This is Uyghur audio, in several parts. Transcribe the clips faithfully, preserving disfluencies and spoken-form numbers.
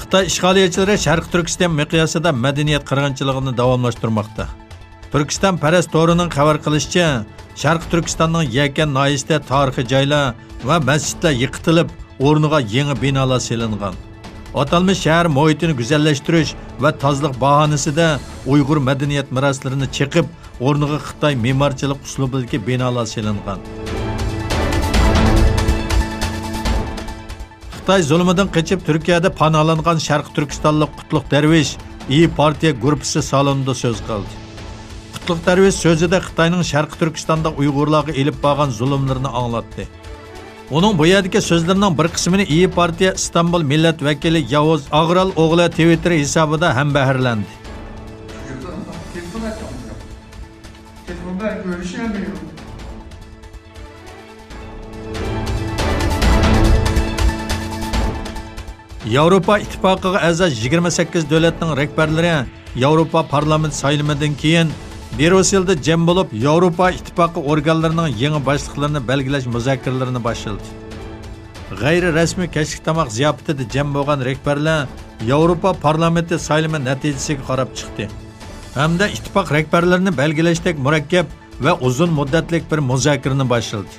خىتاي ئىشغالىيەتچىلىرى شەرقىي تۈركىستان مىقياسىدا مەدەنىيەت قىرغىنچىلىقىنى داۋاملاشتۇرماقتا. تۈركىستانپەرەس تورىنىڭ خەۋەر قىلىشىچە، شەرقىي تۈركىستاننىڭ يەكەن ناھىيەسىدە تارىخىي جايلار ۋە مەسچىتلەر يىقىتىلىپ، ئورنىغا يېڭى بىنالار سېلىنغان. ئاتالمىش شەھەر مۇھىتىنى گۈزەللەشتۈرۈش ۋە تازىلىق باھانىسىدە ئۇيغۇر مەدەنىيەت مىراسلىرىنى چېقىپ، ئورنىغا خىتاي مېمارچىلىق ئۇسلۇبىدىكى بىنالار سېلىنغان. خىتاي زۇلۇمىدىن قېچىپ، تۈركىيەدە پاناھلانغان شەرقىي تۈركىستانلىق قۇتلۇق دەرۋىش ئىيى پارتىيە گۇرۇپپىسى سالونىدا سۆز قىلدى. قۇتلۇق دەرۋىش سۆزىدە خىتاينىڭ شەرقىي تۈركىستاندا ئۇيغۇرلارغا ئېلىپ بارغان زۇلۇملىرىنى ئاڭلاتتى. ئۇنىڭ بۇ يەردىكى سۆزلىرىنىڭ بىر قىسمىنى ئىيى پارتىيە ئىستانبۇل مىللەت ۋەكىلى ياۋۇز ئاغرال ئوغلى تىۋىتتېر ھېسابىدا ھەمبەھىرلەندى. تېلېفوندا كۆرۈشەلمەيدۇ. ياۋروپا ئىتتىپاقىغا ئەزا يىگىرمە سەككىز دۆلەتنىڭ رەھبەرلىرى ياۋروپا پارلامېنت سايلىمىدىن كېيىن، بريۇسسېلدا جەم بولۇپ، ياۋروپا ئىتتىپاقى ئورگانلىرىنىڭ يېڭى باشلىقلىرىنى بەلگىلەش مۇزاكىرىلىرىنى باشلىدى. غەيرىي رەسمىي كەچلىك تاماق زىياپىتىدە جەم بولغان رەھبەرلەر ياۋروپا پارلامېنتى سايلىمى نەتىجىسىگە قاراپ چىقتى ھەمدە ئىتتىپاق رەھبەرلىرىنى بەلگىلەشتەك مۇرەككەپ ۋە ئۇزۇن مۇددەتلىك بىر مۇزاكىرىنى باشلىدى.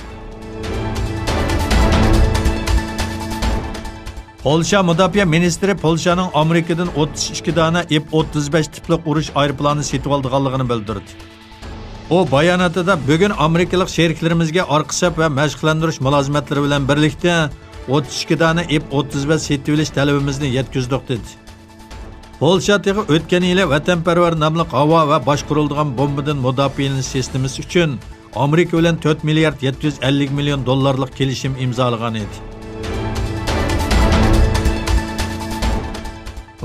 پولشا مۇداپىئە مىنىستىرى پولشانىڭ ئامېرىكىدىن ئوتتۇز ئىككى دانە ئېف ئوتتۇز بەش تىپلىق ئۇرۇش ئايروپىلانى سېتىۋالىدىغانلىقىنى بىلدۈردى. ئۇ باياناتىدا، بۈگۈن ئامېرىكىلىق شېرىكلىرىمىزگە ئارقا سەپ ۋە مەشىقلەندۈرۈش مۇلازىمەتلىرى بىلەن بىرلىكتە ئوتتۇز ئىككى دانە ئېف ئوتتۇز بەش سېتىۋېلىش تەلىپىمىزنى يەتكۈزدۇق، دېدى. پولشا تېخى ئۆتكەن يىلى ۋەتەنپەرۋەر ناملىق ھاۋا ۋە باشقۇرۇلىدىغان بومبىدىن مۇداپىئەلىنىش سىستېمىسى ئۈچۈن ئامېرىكا بىلەن تۆت مىليارد يەتتە يۈز ئەللىك مىليون دوللارلىق كېلىشىم ئىمزالىغان ئىدى.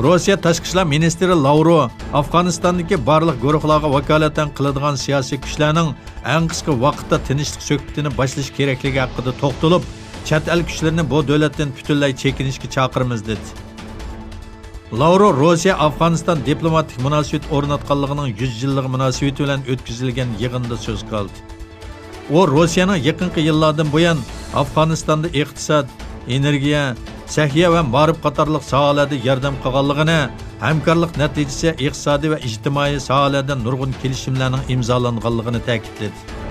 روسىيە تاشقى ئىشلار مىنىستىرى لاۋروۋ ئافغانىستاندىكى بارلىق گۇرۇھلارغا ۋاكالىتەن قىلىدىغان سىياسىي كۈچلەرنىڭ ئەڭ قىسقا ۋاقىتتا تىنچلىق سۆھبىتىنى باشلىشى كېرەكلىكى ھەققىدە توختىلىپ، چەت ئەل كۈچلىرىنى بۇ دۆلەتتىن پۈتۈنلەي چېكىنىشكە چاقىرىمىز، دېدى. لاۋروۋ روسىيە ئافغانىستان دىپلوماتىك مۇناسىۋىتى ئورناتقانلىقىنىڭ يۈز يىللىقى مۇناسىۋىتى بىلەن ئۆتكۈزۈلگەن يىغىندا سۆز قىلدى. ئۇ روسىيەنىڭ يېقىنقى يىللاردىن بۇيان ئافغانىستاندا ئىقتىساد، ئېنېرگىيە، سەھىيە ۋە مائارىپ قاتارلىق ساھەلەردە ياردەم قىلغانلىقىنى، ھەمكارلىق نەتىجىسى ئىقتىسادىي ۋە ئىجتىمائىي ساھەلەردە نۇرغۇن كېلىشىملەرنىڭ ئىمزالانغانلىقىنى تەكىتلىدى.